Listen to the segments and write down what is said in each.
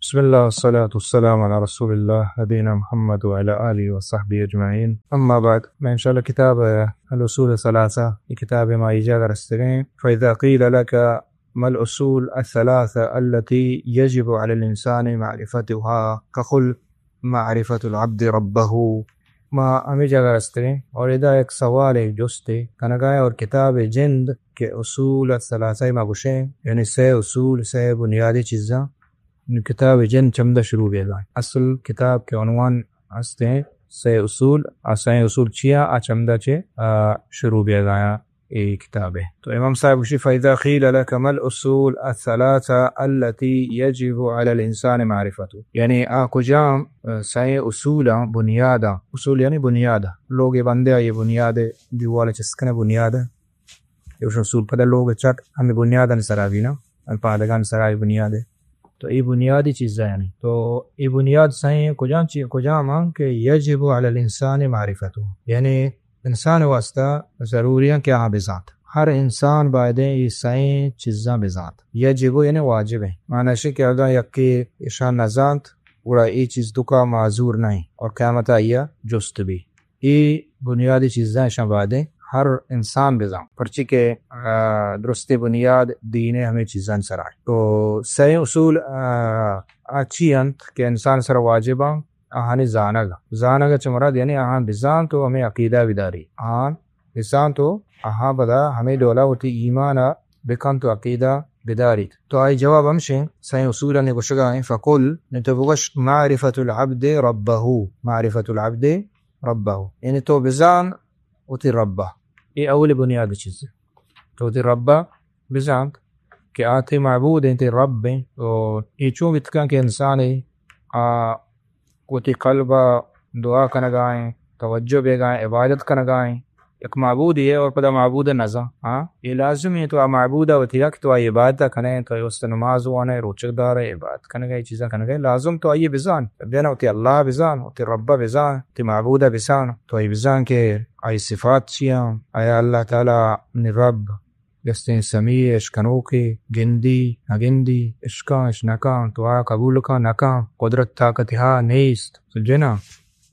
بسم الله والصلاة والسلام على رسول الله نبينا محمد وعلى آله وصحبه أجمعين. أما بعد، ما إن شاء الله كتاب، آه، الأصول الثلاثة، كتاب ما إيجا درستگين. فإذا قيل لك ما الأصول الثلاثة التي يجب على الإنسان معرفتها؟ فقل معرفة العبد ربه. ما ہمے جگہ رستگیں اور ادا یک سوالے جستے کنگا ایں اور کتاب جند کہ اصول الثلاثہ ما گوشیں، یعنی سہ اصول، سہ بنیادی چیزاں، کتاب جند چمدا شروع بیگا ایں۔ اصل کتاب کے عنوان ہستیں سہ اصول، آ سہ اصول چیا آ چمدا چے، آ، شروع بیگا ایں۔ اے کتاب ء۔ تو امام صاحب گوشی، فإذا قيل لك ما الأصول الثلاثة التي يجب على الإنسان معرفته؟ یعنی آ کجام، آ، سئے اصولاں، بنیاداں، اصول یعنی بنیاد، لوگ بندے آئی بنیاد دیوال چست کنے بنیاد، اے اصول پدا لوگ چٹ ہمیں بنیادانی سرا بینا، ہمیں پادگان سرا بنیاد۔ تو اے بنیادی چیزاں یعنی۔ تو اے بنیاد سئیں کجام چی-، کجام آں کہ یجب علی الانسان معرفته، یعنی انسان واسطہ ضروری آں کہ آ بزانت۔ ہر انسان بایدیں اے سئیں چیزاں بزانت۔ یجب یعنی واجب ایں۔ معنی اشی کہ اگاں یکے اشاں نزانت، گڑا اے چیز توکا معذور نہ ایں اور قیامت آئیا جست بی۔ اے بنیادی چیزاں اشاں بایدیں ہر انسان بزان، پرچی کہ، آ، درستیں بنیاد دین ء ہمے چیزاں سرا۔ تو سئے اصول، آ، آ چی انت کہ انسان سرا واجب آں؟ آہانی زانگ۔ زانگ چہ مراد یعنی آہاں بزانت و ہمے عقیدہ بداری۔ آہاں بزانت و آہاں پدا ہمے ڈولا وتی ایمان ء بکنت و عقیدہ بداریت۔ تو آئی جواب ہمشیں، سئے اصولانی گوشگا ایں، فقل، نی تو بگوش، معرفة العبد ربه، معرفة العبد ربه، یعنی تو بزان وتی رب ء۔ اے اولی بنیادی چیز۔ تو وتی رب ء بزانت کہ آ تئی معبود ایں، تئی رب ایں۔ تو اے چون بیت کن کہ انسانے آ وتی قلب ء دعا کنگا ایں، توجہ بیگا ایں، عبادت کنگا ایں، یک معبودے ء اور پدا معبود ء نزان۔ ہاں، اے لازم ایں تو آ معبود ء وتی حق تو آئی عبادت ء کنے، تو آئی واسطہ نماز وانے، روچگ دارے، عبادت کنگا، اے چیزاں کنگا، لازم تو آئی بزان۔ بیا نا وتی اللہ بزان، وتی رب بزان، وتی معبود بزان۔ تو آئی بزان کہ آئی صفات چی آں، آیا اللہ تعالی نی رب دستیں سمیع، اشکنوکے، گندی، نگندی، اشکاں، اش نکاں، تو آ قبول کاں، نکاں، قدرت طاقت ہا نیست۔ سمجھے نا؟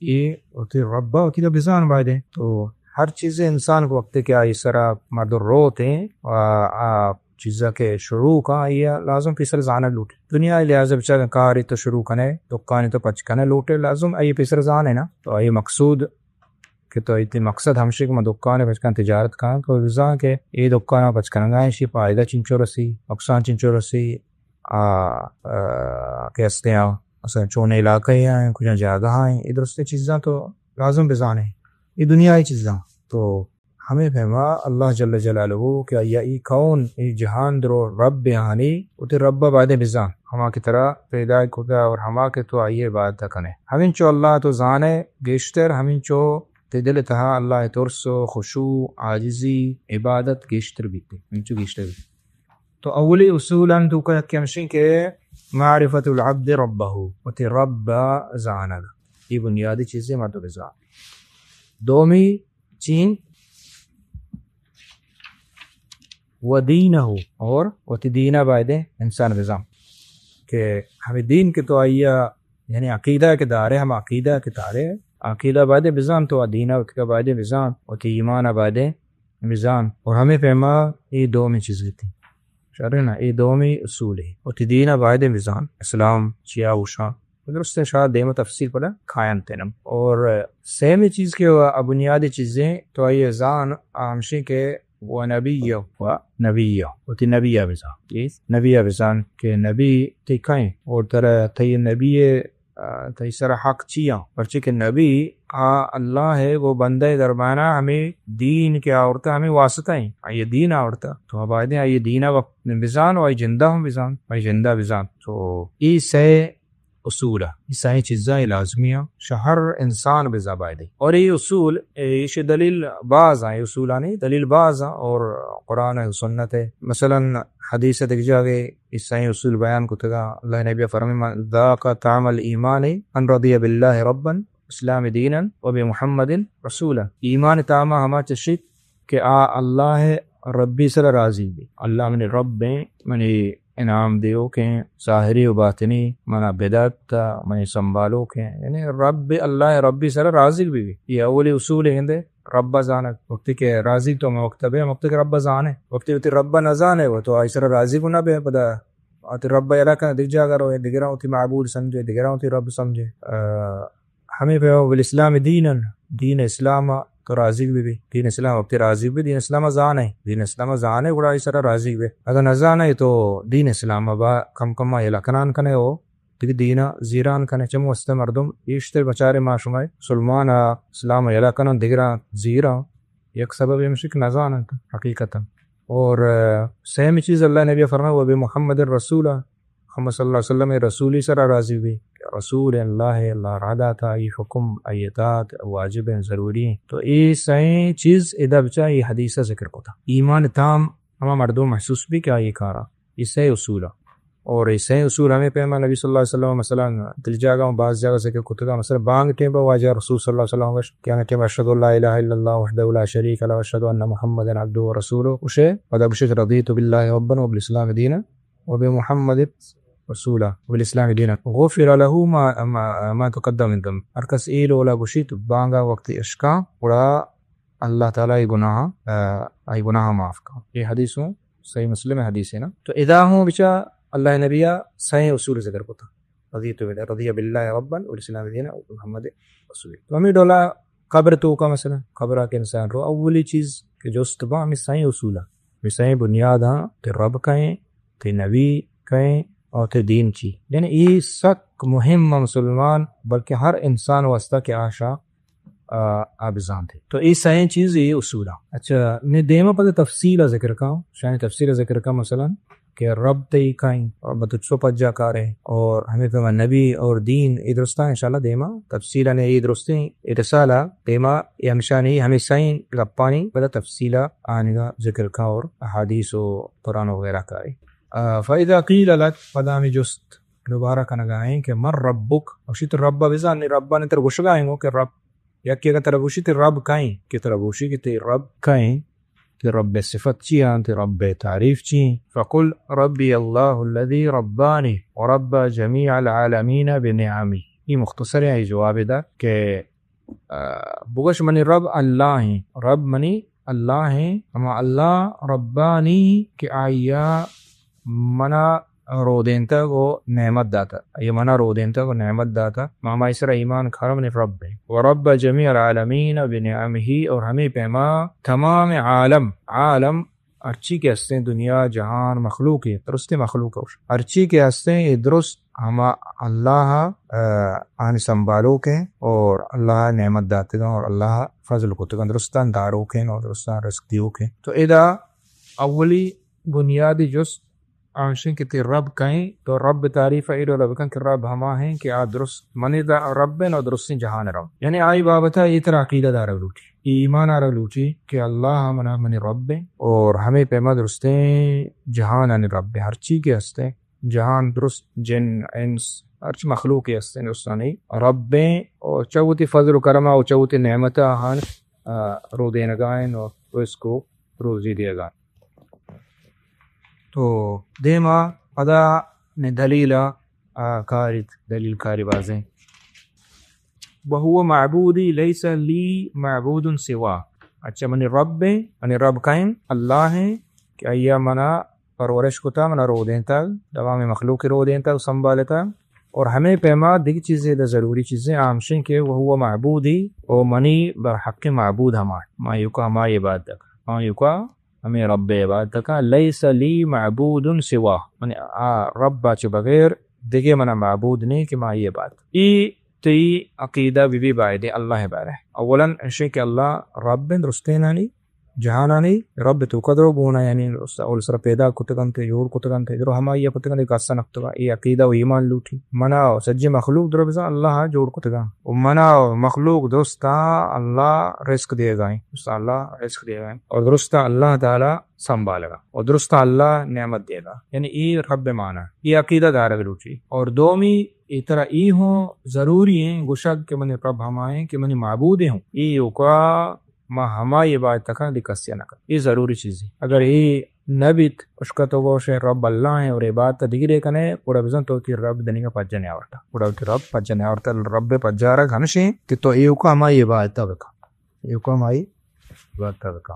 اے وتی رب ء وتی بزان بایدیں۔ تو ہر چیز انسان کو وقت کہ آئی سرا مردم روت ایں و آ چیزا کہ شروع کاں، آئی لازم پیسر زانگ لوٹے۔ دنیا لحاظ بچا کاری تو شروع کنے، دکانی تو پچ کنے لوٹے، لازم آئی پیسر زانے نا۔ تو آئی مقصود کہ تو ایتی مقصد ہمشی کہ من دکانے پچ کن تجارت کن، تو بزان کہ اے دکانا پچ کنگا ایں، اشی فائدہ چنچو رسی، نقصان چنچو رسی، آ، آ، کہ ہستے آ، مثلاً چون علاقہ ایں، کجا جاگہ ایں، اے درستیں چیزاں تو لازم بزانے۔ اے دنیائی چیزاں۔ تو ہمے پیما اللہ جل جلالہ کہ آئی ای کون، ای جہان درو رب آنی، وتی رب بایدیں بزان۔ ہما کہ ترا پیدا کتا اور ہما کہ تو آئی عبادت کنے۔ ہمینچو اللہ تو زانے گیشتر، ہمینچو تے دل تہا اللہ ترس و خشوع، عاجزی، عبادت گیشتر بیتے۔ ہمینچو گیشتر بیتے۔ تو اولی اصول انت توکا یکے ہمشیں کہ معرفت العبد ربہ، وتی رب زانگ۔ یہ بنیادی چیزیں مردم بزان۔ دومی چین و دینہ، اور وتی دینہ بایدیں انسان بزان کہ ہمیں دین کہ تو آئیا یعنی عقیدہ کہ دارے، ہم عقیدہ کہ دارے، عقیدہ بایدیں بزان، تو دینہ وتی بایدیں بزان، وتی ایمان بایدیں بزان۔ اور ہمیں پیما یہ دومی چیز گتی۔ شرے نا، یہ دومی اصول ہے۔ وتی دینہ بایدیں بزان، اسلام چیا گوشاں۔ درستیں شاید دیمہ تفصیل پدا کاینت انم۔ اور سیمی چیز کہ وہ بنیادی چیزیں تو آئی زان آ ہمشیں کہ و نبی و نبی، وتی نبی بزان۔ جی۔ نبی بزان کہ نبی تی کئیں اور ترا تی نبی، آ، تی سر حق چیاں؟ پرچے کہ نبی آ اللہ ہے، وہ بندہ درمیانا ہمیں دین کہ آورتا، ہمیں واسطہ ہیں، آئی دین آورتا۔ تو بایدیں آئی دین وقت بزان و آئی جندہ ہم بزان، آئی جندہ بزان۔ تو ای سہ اصول ء۔ اے سئیں چیزاں اے لازمی آں، شہ ہر انسان بزاں بایدیں۔ اور اے اصول، اے، ایشی دلیل باز آں، اے اصولانی دلیل باز آں، اور قرآن ء سنت ء۔ مثلاً حدیث ء دگہ جاگے اے سئیں اصول بیان کتگاں۔ اللہ نبی فرمائے، من ذاق طعم الایمان ان رضی باللہ ربا، اسلام دینا، وبمحمد رسولا۔ ایمان طعم ہما چشیت کہ آ اللہ ء ربی سرا راضی بی۔ اللہ منی رب ایں، منی انعام دیوکیں، ظاہری و باطنی، منا بدات، منی سنبھالوکیں۔ یعنی رب، اللہ ربی سرا راضی بہ بی۔ یہ اولی اصول ہندے رب زانگ۔ وقتی کہ راضی تو ہمے وقت بے، ہمے وقت کہ رب زانے۔ وقتی وتی رب نہ زانے و تو آئی سرا راضی کو نہ بے، پدا آتی رب یلا کن دگ جاگہ رو، دگراں وتی معبود سمجھے، دگراں وتی رب سمجھے۔ آ، ہمے پہ بالاسلام دینا، دین اسلام تو راضی بہ بی۔ دین اسلام وقتی راضی بہ بی، دین اسلام زانے، دین اسلام زانے گڑا آئی سرا راضی بہ بی۔ اگر نہ زانے تو دین اسلام با کم کم یلا کنان کنے او دگہ دینا زیران کنے۔ چم واسطہ مردم ایشتر بچارے ما شما مسلمان آ اسلام یلا کنن دگراں زیراں، یک سبب ہمشی کہ نزاننت حقیقتاً۔ اور، آ، سیمی چیز اللہ نبی فرمائے، و بمحمد رسولا، محمد صلی اللہ علیہ وسلم رسولی سرا راضی بی۔ رسول اللہ، اللہ را داتا، ای حکم، ای اطاعت واجب ہیں، ضروری ہیں۔ تو ای سئیں چیز ادا بچا ای حدیث ذکر کتا۔ ایمان تام ہما مردم محسوس بی کہ آئی کارا۔ ای سئیں اصول۔ اور ای سئیں اصول ہمے پیما نبی صلی اللہ علیہ وسلم مثلاً دل جاگہ و بعض جاگہ ذکر کتگا۔ مثلاً بانگ ٹیم پہ واجہ رسول صلی اللہ علیہ وسلم گوشت کہ آنگا ٹیم اشہد ان لا الہ الا اللہ وحدہ لا شریک لہ واشہد ان محمدا عبدہ و رسولہ۔ گوشے، پدا گوشے رضیت باللہ ربا و بالاسلام دینا و بمحمد رسولا و بالاسلام دینا غفر لہ ما، ما، ما تقدم من ذنب۔ ہر کس ای لولا گوشیت بانگا وقت اشکا گڑا اللہ تعالی ای گناہ، آ، ای گناہ معاف کا۔ یہ حدیث ہوں صحیح مسلم حدیث ہے نا۔ تو ادا ہوں بچا اللہ نبی سئیں اصول ذکر کتا۔ رضیت بال-، رضی باللہ ربا و بالاسلام دینا و محمد رسول۔ تو ہمیں ڈولا قبر توکا مثلاً، قبر آ کہ انسان رو، اولی چیز کہ جست با ہمیں سئیں اصول، ہمیں سئیں بنیاد ہاں، تے رب کئیں، تے نبی کئیں، اور تے دین چی۔ یعنی ای سک مہم مسلمان، بلکہ ہر انسان واسطہ کہ آشا، آ، آ بزانتے۔ تو ای سئیں چیز ای اصول ہاں۔ اچھا، نے دیما پد تفصیل ذکر کا، شانی تفصیل ذکر کا مثلاً، کہ رب تئی کئیں اور بہ تو چو پجا کارے اور ہمے پیما نبی اور دین، اے درستاں انشاءاللہ دیما تفصیلا نے اے درستیں اے رسالہ دیما اے ہمشانی ہمے سئیں گپانی پدا تفصیلا آنگا ذکر کا اور احادیث و قرآن وغیرہ کا اے۔ آ، فإذا قیل لک، پدا ہمے جست دوبارہ کنگا ایں کہ من ربک، اشی تو رب بزان، نی رب نے تر گوشگا ایں گو کہ رب یکے اگاں ترا گوشی تئی رب کئیں؟ کہ ترا گوشی کہ تئی رب کئیں؟ تئی رب ءِ صفت چی انت؟ تئی رب ءِ تعریف چی انت؟ فقل ربی اللہ الذی ربانی ورب جمیع العالمین بنعمہ۔ اے مختصر ایں، اے جواب دا کہ، آ، بگوش منی رب اللہ ایں، رب منی اللہ ایں، ہما اللہ ربانی کہ آئی ءَ منا رودینتگ و نعمت داتگ۔ آئی ءَ منا رودینتگ و نعمت داتگ۔ ما ہمائی سرا ایمان کارم نے رب ایں۔ و رب جمیع العالمین بنعمہ، اور ہمے پیما تمام عالم، عالم ہرچی کہ ہستیں دنیا، جہان، مخلوق ایں، درستیں مخلوق ایں۔ ہرچی کہ ہستیں اے درست ہما اللہ، آ، آنی سنبھالوک ایں اور اللہ نعمت داتگاں اور اللہ فضل کتگاں، درستاں داروک ایں اور درستاں رزق دیوک ایں۔ تو ادا اولی بنیادی جست آ انشیں کہ تئی رب کئیں؟ تو رب تعریف ءَ اے ڈول بکن کہ رب ہما ایں کہ آ درست منی دا-، رب ایں اور درستیں جہان ءِ رب۔ یعنی آئی بابت ءَ اے ترا عقیدہ دارگ لوٹی، اے ایمان آرگ لوٹی کہ اللہ منا منی رب ایں اور ہمے پیما درستیں جہانانی رب ایں، ہرچی کہ ہستیں جہان درست جن، انس، ہرچی مخلوق ہستیں درستانی رب ایں اور چہ وتی فضل و کرم ءَ و چہ وتی نعمت ءَ آہان، آ، رودینگا ایں و رزق و روزی دیگا۔ تو دیما پدا نے دلیل، آ، کاریت، دلیل کاری بازیں۔ وهو معبودی لیس لی معبود سوا۔ اچھا، منی رب ایں، منی رب کئیں؟ اللہ ایں کہ آئی ءَ منا پرورش کتا، منا رودینتگ، تمام مخلوق رودینتگ، سنبھالتا۔ اور ہمے پیما دگہ چیزے دا ضروری چیزے آ ہمشیں کہ وهو معبودی، او منی برحق معبود ہما، ما ایوکا ہمائی عبادت کناں، ما ایوکا ہمے رب ءِ عبادت کناں۔ لیس لی معبود سوا، منی آ رب ءَ چہ بغیر دگہ منا معبود نیں کہ ما آئی عبادت۔ اے تئی عقیدہ بہ بی بایدیں اللہ ءِ بارہ۔ اولاً انشیں کہ اللہ رب ایں درستینانی جہانانی رب، تو قدر و گونا، یعنی اول سرا پیدا کتگ انت، جوڑ کتگ انت، درو ہمائی ءَ کتگ انت، کس نہ کتگ۔ اے عقیدہ و ایمان لوٹی۔ منا و سجیں مخلوق درو بزاں اللہ ءَ جوڑ کتگ انت۔ و منا و مخلوق درستاں اللہ رزق دیگا ایں۔ درستاں اللہ رزق دیگا ایں۔ اور درستاں اللہ تعالی سنبھالگا۔ اور درستاں اللہ نعمت دیگا۔ یعنی اے رب مانا۔ اے عقیدہ دارگ لوٹی۔ اور دومی، اے ترا اے ہوں ضروری ایں گوشگ کہ منی رب ہما ایں کہ منی معبود ہوں۔ اے اوکا ما ہمائی عبادت کناں، دگہ کسے ءَ نہ کناں۔ اے ضروری چیزے۔ اگر اے نہ بیت، اشکا تو گوشے رب اللہ ہیں اور عبادت دگرے کنے، گڑا بزن تو وتی رب دنیگا پجا نیاورتا۔ گڑا وتی رب پجا نیاورتا۔ رب پجارگ ہمشیں کہ تو ایوکا ہمائی عبادتا بکا۔ ایوکا ہمائی عبادتا بکا۔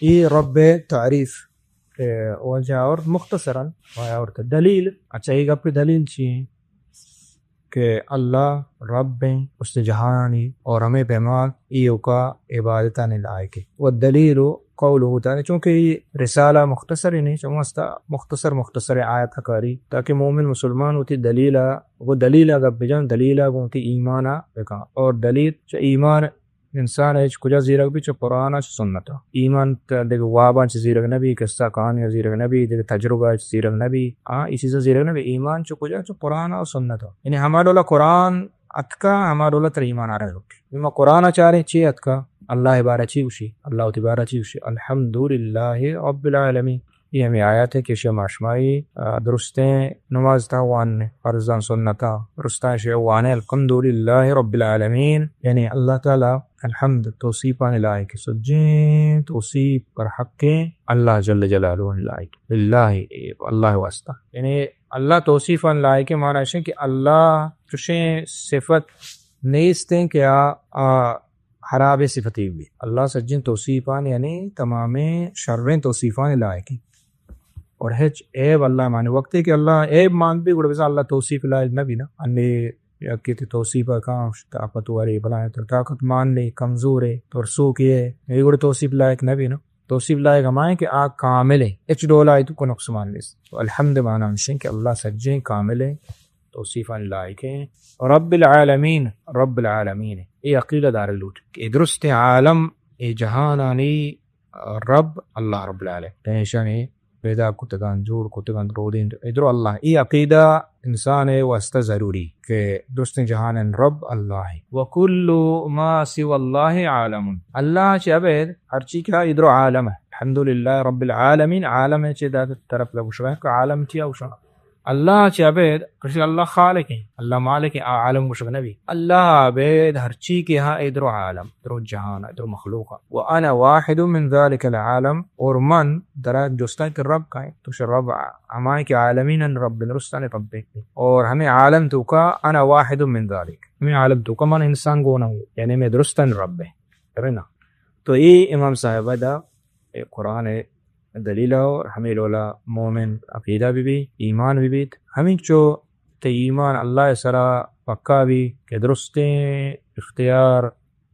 اے رب تعریف، اے، واجہ اور مختصراً واجہ اور دلیل۔ اچھا، اے گپ دلیل چی ہیں؟ کہ اللہ رب ہیں، اس جہانی اور ہمیں پیما ایوکا عبادتانی لائق ہے۔ والدلیل قوله تعالی، چونکہ یہ رسالہ مختصر ہی نہیں، چون واسطہ مختصر مختصر آیت کاری، تاکہ مومن مسلمان وتی دلیل، وہ دلیل گپ بجان، دلیل گوں وتی ایمان بکن۔ اور دلیل چہ ایمان انسان ہچ کجا زیرگ بی، چہ قرآن ء، چہ سنت ء۔ ایمان ت-، دگہ واباں چہ زیرگ نہ بی، قصہ کہانی ء زیرگ نہ بی، دگہ تجربہ ء چہ زیرگ نہ بی۔ آ، ای چیزاں زیرگ نہ بی۔ ایمان چہ کجا؟ چہ قرآن ء سنت ء۔ یعنی ہما ڈولا قرآن اتکا، ہما ڈولا تر ایمان آرگ لوٹی۔ ما قرآن ء چاریں چی اتکا؟ اللہ ء بارہ چی گوشی؟ اللہ وتی بارہ چی گوشی؟ الحمدللہ رب العالمین۔ اے ہمے آیات ہے کہ شے ماشمائی، آ، درستیں نماز تا وان، فرضاں سنتاں درستاں شے وانے، الحمدللہ رب العالمین، یعنی اللہ تعالی الحمد توصیفانی لائق، سجیں توصیف پر حق اللہ جل جلالہ لائق، للہ، اے اللہ واسطہ، یعنی اللہ توصیفانی لائق، معنی ہے کہ اللہ چشیں صفت نیستیں کہ آ، آ، خرابیں صفتے بی۔ اللہ سجیں توصیفان، یعنی تمامیں شریں توصیفان لائقی۔ اور ہچ عیب اللہ مانے۔ وقتے کہ اللہ عیب مان بی، گڑا بزن اللہ توصیف لائق نہ بی نا۔ انی یکی تی توصیف کان، طاقت ورے، بلائیں تو طاقت مان نے، کمزور ہے، ترسوکے ہے، یہ گڑا توصیف لائق نہ بی نا۔ توصیف لائق ہمائیں کہ آ کامل ہے، ہچ ڈولا آئی تو کو نقص مان نیست۔ تو الحمد مانا ہمشیں کہ اللہ سجیں کامل ہے، توصیفانی لائق ہیں۔ رب العالمین، رب العالمین، اے عقیدہ دار لوٹ کہ اے درستیں عالم، اے جہانانی رب اللہ رب العالمین۔ ایشانی پیدا کتگان، جوڑ کتگان، رودین، ادرو اللہ۔ اے عقیدہ انسان واسطہ ضروری کہ درستیں جہان رب اللہ ہے۔ وکل ما سوى اللہ عالم۔ اللہ چہ ابید ہرچی کہ ادرو عالم ہے۔ الحمدللہ رب العالمین، عالم ہے چہ داد طرف لگوشگا کہ عالم چیا گوشگا؟ اللہ چہ ابید، کسی اللہ خالق ہیں، اللہ مالک ہیں، آ عالم گوشگ نبی۔ اللہ ابید ہرچی کہ ہاں، اے درو عالم، درو جہان، درو مخلوق۔ وانا واحد من ذلك العالم، اور من درا جستان کہ رب کائیں، تو شہ رب ہمائیں کہ عالمین رب، درستان رب ہے۔ اور ہمیں عالم تو کا انا واحد من ذلك، ہمیں عالم تو کا من انسان گونا ہوں، یعنی میں درستان رب ہے۔ کرے نا؟ تو اے امام صاحب دا اے قرآن ء دلیل ء اور ہمے ڈول ء مومن عقیدہ بہ بیت، ایمان بہ بیت۔ ہمینچو تئی ایمان اللہ ء سرا پکا بی کہ درستیں اختیار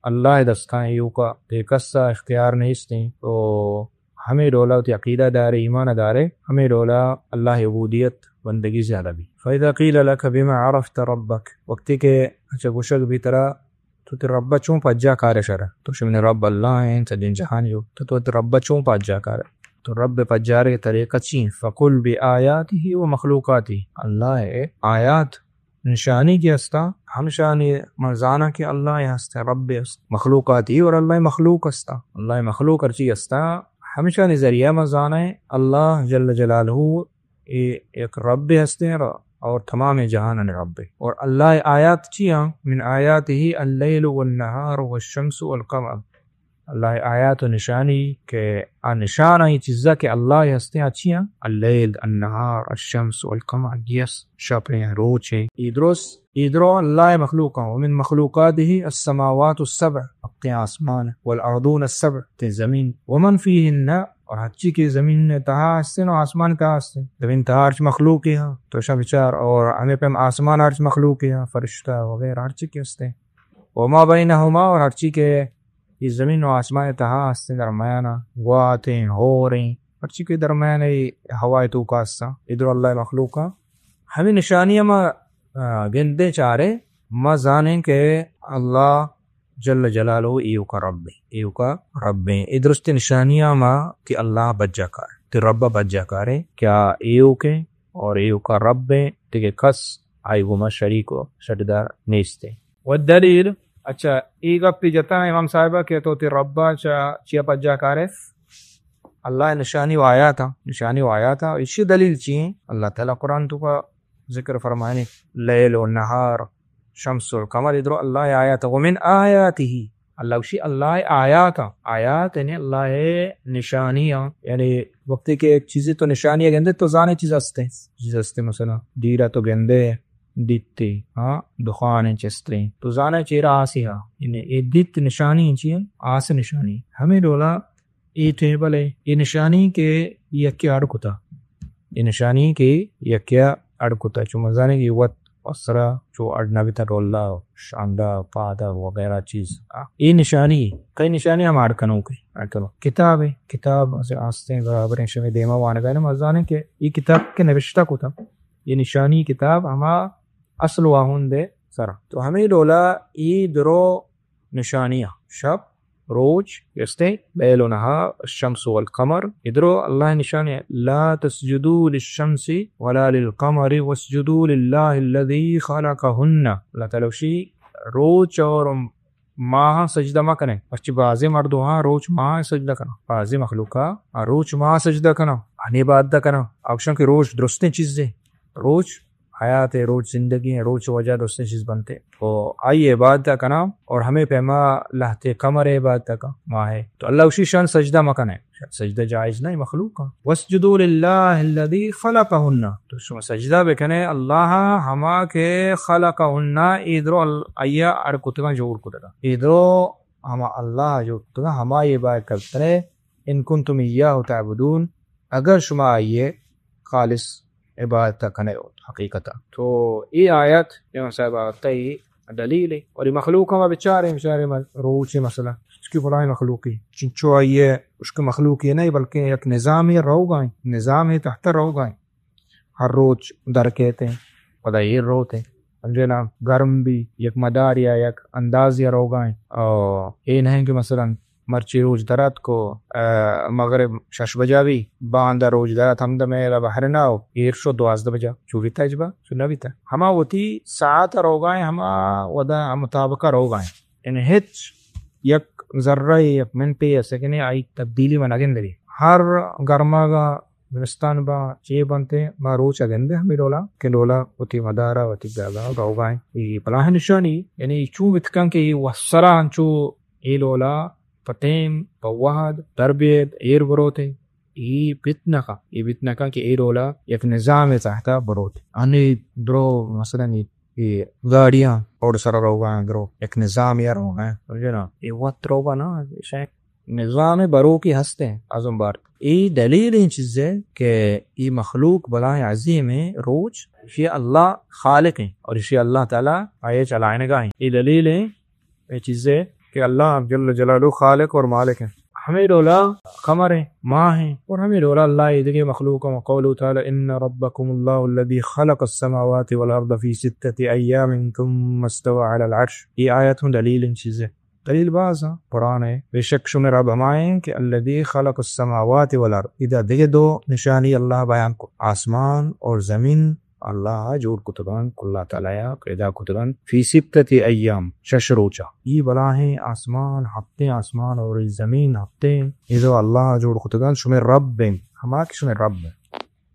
اللہ ء دستاں، ایوکا دگہ کس ء اختیار نیستیں۔ تو ہمے ڈول ء وتی عقیدہ دارے، ایمان ء دارے، ہمے ڈول ء اللہ ء عبودیت، بندگی زیادہ بی۔ فإذا قيل لك بما عرفت ربك، وقتی کہ اچھا گوشگ بی ترا تو تئی رب ء چون پجا کارے شرا؟ تو شمن رب اللہ ہیں، سجن جہان یو۔ تو، تو تئی رب ء چون پجا کارے؟ تو رب ء پجارے طریقہ چی ہیں؟ فقل بآياته ومخلوقاته۔ اللہ ء آیات، نشانی کہ ہستا، ہمشانی من زاناں کہ اللہ ء ہست، رب ء ہست، مخلوقاتی اور اللہ ء مخلوق ہستا۔ اللہ ء مخلوق ہرچی ہستا، ہمشانی ذریعہ من زاناں اللہ جل جلالہ اے یک ربے ہستیں اور تمام جہانانی ربے۔ اور اللہ آیات چی ہیں؟ من آیاته اللیل والنهار والشمس والقمر۔ اللہ آیات و نشانی کہ آ نشان آئی چیزا کہ اللہ ہستیں، آ چی ہیں؟ اللیل، النهار، الشمس والقمر، یس، شپیں، روچیں۔ ای درست، ای درو اللہ مخلوق ہیں۔ ومن مخلوقاته السماوات السبع، ہپتیں آسمان، والارضون السبع، ہپتیں زمین، ومن فیهن، اور ہرچی کہ زمین تہا ہستیں و آسمان تہا ہستیں۔ زمین تہا ہرچ مخلوقے ہاں، تو شاں بچار، اور ہمے پیم آسمان ہرچ مخلوقے ہاں، فرشتہ وغیرہ ہرچی کہ ہستیں۔ وما بینهما، اور ہرچی کہ اے زمین و آسمان تہا ہستیں درمیانا، گواتیں، ہوریں، ہرچی کہ درمیان اے ہوا توکا ہستاں، ادرو اللہ مخلوقاں۔ ہمے نشانی ما، آ، گندیں چارے، ما زانیں کہ اللہ جل جلالہ ایوکا رب ہیں، ایوکا رب ہیں۔ اے درست نشانیاں ما کہ اللہ بجا کار، تئی رب بجا کارے، کہ آ ایوک ہیں اور ایوکا رب ہیں، دگہ کس آئی گوما شریک و شریدار نیست ہیں۔ والدلیل، اچھا، ای گپی جتا امام صاحبہ کہ تو تئی رب چا چیا پجا کارے؟ اللہ نشانی و آیات، نشانی و آیات، ایشی دلیل چی ہیں؟ اللہ تعالی قرآن توکا ذکر فرمائنی، لیل و نہار، شمس و قمر، ادرو اللہ آیات۔ ومن آیاته، اللہ گوشی، اللہ آیات آں۔ آیات یعنی اللہ نشانی آں۔ یعنی وقتی کہ ایک چیزی تو نشانی گندے تو زانے چیز ہستے۔ چیز ہستے مثلا دیرا تو گندے دیتے، ہاں، دخان چستے۔ تو زانے چیرا آسی ہا۔ یعنی اے دیت نشانی چی؟ آس نشانی۔ ہمیں ڈولا اے ٹیبل ہے، اے نشانی کہ یکے اڑ کتا۔ اے نشانی کہ یکے اڑ کتا۔ چو مزانے کہ وت اسرا چو اڑ نہ بیتا ڈولا، شاندا، پادا وغیرہ چیز۔ اے نشانی، کئی نشانی ہم اڑ کنوک اے، اڑ کنوک۔ کتاب ہے، کتاب اسے آستیں برابریں شمے دیما وانگا ہے، مزانے کہ اے کتاب کہ نوشتہ کتا۔ اے نشانی کتاب ہما اصل واہند ہے سرا۔ تو ہمیں ڈولا اے درو نشانیاں، شپ، روچ، گشتے، لیل و نہار، الشمس والقمر۔ ادرو اللہ نشانی، لا تسجدوا للشمس ولا للقمر واسجدوا لله الذي خلقهن۔ اللہ تعالی گوشی، روچ اور ماہ سجدہ مہ کنے۔ پرچی بعضی مردم ہاں روچ ماہ سجدہ کنا، بعضی مخلوقا آ روچ ماہ سجدہ کنا، ہنی عبادت کنا۔ آ گوشن کہ روچ درستیں چیزے، روچ حیات ہے، روچ زندگی ہے، روچ وجہ درستیں چیز بنتے۔ تو آئی عبادت کنا اور ہمیں پیما لہتے قمر عبادت کا ماہ ہے۔ تو اللہ گوشی شان سجدہ مکنے۔ سجدہ جائز نہیں مخلوق کا۔ واسجدوا لله الذي خلقهن۔ تو شما سجدہ بکنے اللہ ہما کہ خلقهن، ایدرو ال-، آیا اڑ کتگا، جوڑ کتگا۔ ایدرو ہما اللہ جوڑ کتگا، ہما یہ عبادت کرتنے۔ ان کنتم ایاه تعبدون، اگر شما آئیے خالص عبادت کنئے ہو حقیقتا۔ تو اے آیت امام صاحب آورتہ اے دلیل ہے۔ اور اے مخلوق ہم بچارے، بچارے روچ مثلا، اس کی بلائیں مخلوقی، چنچو آئیے، اس کی مخلوقی نہیں، بلکہ یک نظامی روگائیں، نظامی تحت روگائیں۔ ہر روچ در کیتے، پدا ایر روتے۔ سمجھے نا؟ گرم بھی یک مدار یا یک انداز یا روگائیں۔ اور اے نہیں کہ مثلا مرچی روچ درات کو، آ، مغرب شش بجا بھی، باندا روچ درات ہم دمے را بہر نہ ہو، ایر شو دوازدہ بجا، چو بیتا اجبا، چو نہ بیتا۔ ہما وتی ساعت روگائیں، ہما ودا مطابقہ روگائیں۔ یعنی ہچ یک ذرہ، یک منٹے یا سیکنڈے آئی تبدیلی ما نگندگی۔ ہر گرماگا زمستان با چے بنتے، ما روچ ء گندے ہمے ڈولا کہ ڈولا وتی مدارا وتی جاگہ روگائیں۔ اے بلاہیں نشانی، یعنی چون بتکن کہ اے وسرا انچو اے ڈولا پہ ٹیم، پہ وہد در بیت، ایر بروتے۔ اے بت نکن، اے بت نکن کہ اے ڈولا یک نظام تحتا بروتے۔ انی درو مثلا اے، اے گاڑیاں اوڑ سرا روگا ہیں، درو یک نظام یا روگا ہیں، سمجھے نا؟ اے وت روگا نا، شاید نظام بروکی ہستے ہیں، ازم بار۔ اے دلیل ہیں چیزے کہ اے مخلوق بلائیں عظیم ہیں، روچ، یہ اللہ خالق ہیں اور اسی اللہ تعالی آئے چلائنگا ہیں۔ اے دلیل ہیں اے چیزے کہ اللہ جل جلالہ خالق اور مالک ہیں۔ ہمیں ڈولا قمر ہیں، ماہ ہیں، اور ہمیں ڈولا اللہ اے دگے مخلوق ہیں۔ وقوله تعالی، ان ربکم اللہ الذی خلق السماوات والارض فی ستة ایام ثم استوى علی العرش۔ اے آیت ہوں دلیل ہیں چیزے۔ دلیل باز ہیں، قرآن ہے۔ بے شک شمے رب ہمائیں کہ الذی خلق السماوات والارض۔ ادا دگہ دو نشانی اللہ بیان کو۔ آسمان اور زمین اللہ جوڑ کتگان، اللہ تعالی پیدا کتگان۔ فی ستة ایام، شش روچا۔ یہ بلاہیں آسمان، ہفتیں آسمان اور یہ زمین ہفتیں، یہ دو اللہ جوڑ کتگان، شمے رب ہیں، ہما کہ شمے رب ہیں۔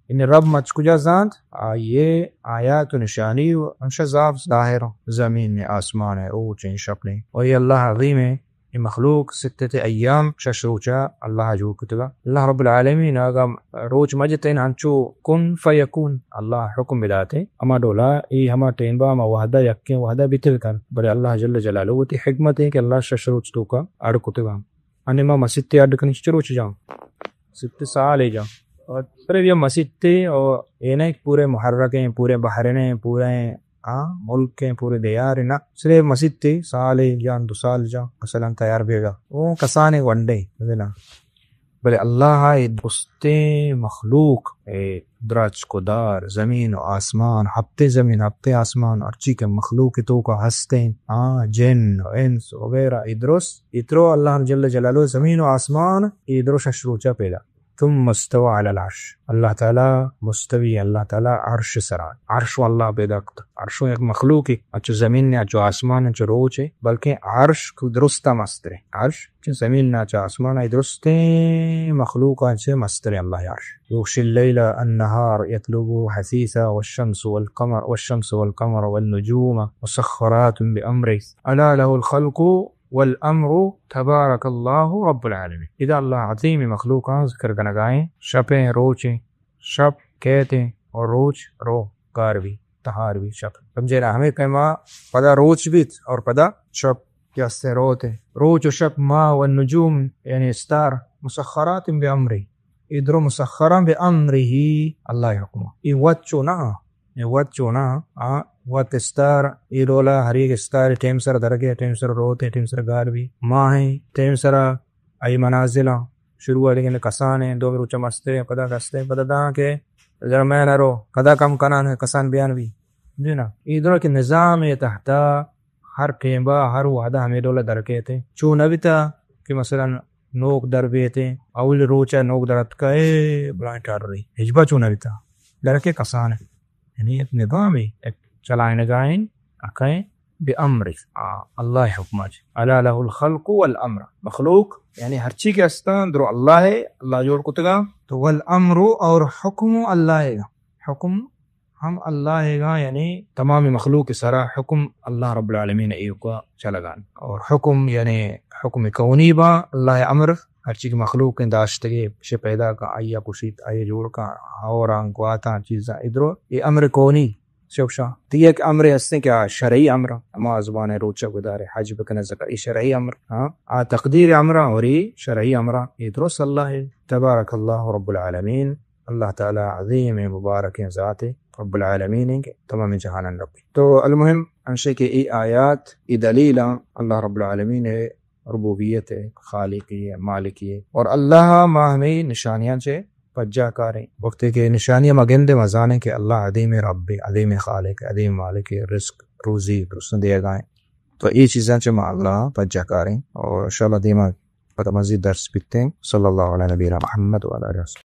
یعنی رب مچ کجا زانت؟ آئیے آیات و نشانی و ہمشہ زاف ظاہر ہیں۔ زمین نے، آسمان ہے، روچ ہیں، شپ نے۔ و یہ اللہ عظیم ہے۔ یہ مخلوق ستت ایام، شش روچا اللہ جوڑ کتگا۔ اللہ رب العالمین اگا روچ مجتین ہنچو کن فیکون، اللہ حکم بداتے۔ اما ڈولا، ای ہما ٹیم با، ہما وحدہ، یکیں وحدہ بیتگ کن۔ بلے اللہ جل جلالہ وتی حکمت ہے کہ اللہ شش روچ توکا اڑ کتگا۔ انی ما مسیتے اڈ کنی چہ روچ جاں؟ مسیتے سالے جاں۔ اور صرف یہ مسیتے اور یہ نہیں کہ پورے محرک ہیں، پورے بحرین ہیں، پورے، ہاں، ملک ہیں، پورے دیار ہیں، نہ۔ صرف مسیتے سالے جاں، دو سال جاں، مثلاً تیار بیگا۔ وہ کسانے ونڈے، بلے اللہ اے درستیں مخلوق، اے درچک و دار، زمین و آسمان، ہپتے زمین، ہپتے آسمان، ہرچی کہ مخلوق توکا ہستیں، ہاں، جن و انس وغیرہ، اے درست، اترو اللہ جل جلالہ زمین و آسمان، اے درو شش روچا پیدا۔ ثم استوى على العرش۔ اللہ تعالی مستوی، اللہ تعالی عرش سرا۔ عرش و اللہ پیدا کت۔ عرش و یک مخلوقی، اچو زمین نے، اچو آسمان، اچو روچ ہے، بلکہ عرش کو درستا مسترے۔ عرش چہ زمین نا چہ آسمان ء درستیں مخلوقاں چہ مستریں اللہ عرش۔ یغشی اللیل النہار یطلبه حثیثا والشمس والقمر، والشمس والقمر والنجوم مسخرات بأمره الا له الخلق والامر تبارک اللہ رب العالمین۔ ادا اللہ عظیم مخلوقاں ذکر کنگائیں، شپیں، روچیں، شپ کیتیں اور روچ رو گار بی، تہار بی شپ۔ سمجھے نا؟ ہمیں کہ ما پدا روچ بیت اور پدا شپ کہ استیں روت۔ روچ و شپ، ماہ و نجوم، یعنی استار، مسخرات بامرہ۔ اے درو مسخراں بامرہ، اللہ حکم۔ اے وت چو نہ، اے وت چو نہ، آ وت استار، اے ڈولا ہر یک استار ٹیم سر درگے، ٹیم سر روت، ٹیم سر گار بی۔ ماہیں ٹیم سر آئی منازلاں شروع آ لیکن کسان ہیں، دو روچ مستر ہیں، پدا کستے ہیں، پدا داں کہ درمیان رو، پدا کم کنان ہے، کسان بیان بی۔ جی نا، اے درو کہ نظام تحتا ہر ٹیم با، ہر وہدا ہمیں ڈولا درکیتے۔ چو نہ بیتا کہ مثلاً نوک در بیتے، اول روچا نوک در اتکا، اے بلائیں ٹاڈری۔ ہچبا چو نہ بیتا۔ درکے کسان ہے۔ یعنی ایک نظام ہے، ایک چلائنگائیں، اکائیں بامر۔ آ، اللہ حکم اچ۔ الا له الخلق والامر۔ مخلوق، یعنی ہر چی کہ استان، درو اللہ ہے، اللہ جوڑ کتگا۔ تو والامر اور حکم اللہ ہے۔ حکم ہم اللہ ہے گا، یعنی تمام مخلوق سرا حکم اللہ رب العالمین ایوکا چلگان۔ اور حکم یعنی حکم کونی با، اللہ امر، ہر چی کہ مخلوق داشتگے، شے پیدا کا، آیا کشیت، آیا جوڑ کا، ہوراں، گواتاں، چیزاں، ادرو، یہ امر کونی۔ شوشا، تی یک امر ہستیں کہ آ شرعی امر، ہما زبان روچہ گدارے، حج بکنے، زکات، یہ شرعی امر، ہاں، آ تقدیر امر اور یہ شرعی امر، یہ درست اللہ ہے۔ تبارک اللہ رب العالمین، اللہ تعالی عظیم مبارک ذات رب العالمین ہیں کہ تمام جہانان رب۔ تو المہم انشے کہ ای آیات، ای دلیل اللہ رب العالمین ہے، ربوبیت ہے، خالقی ہے، مالکی ہے۔ اور اللہ ما ہمیں نشانیاں چے پجا کاریں۔ وقتی کہ نشانی ما گندے، ما زانیں کہ اللہ عظیم رب ہے، عظیم خالق ہے، عظیم مالک ہے، رزق، روزی، درستن دیگا ہیں۔ تو ای چیزاں چے ما اللہ پجا کاریں۔ اور انشاءاللہ دیما پتہ مزید درس بیتیں۔ صلی اللہ علی نبینا محمد و علی آلہ وصحبہ۔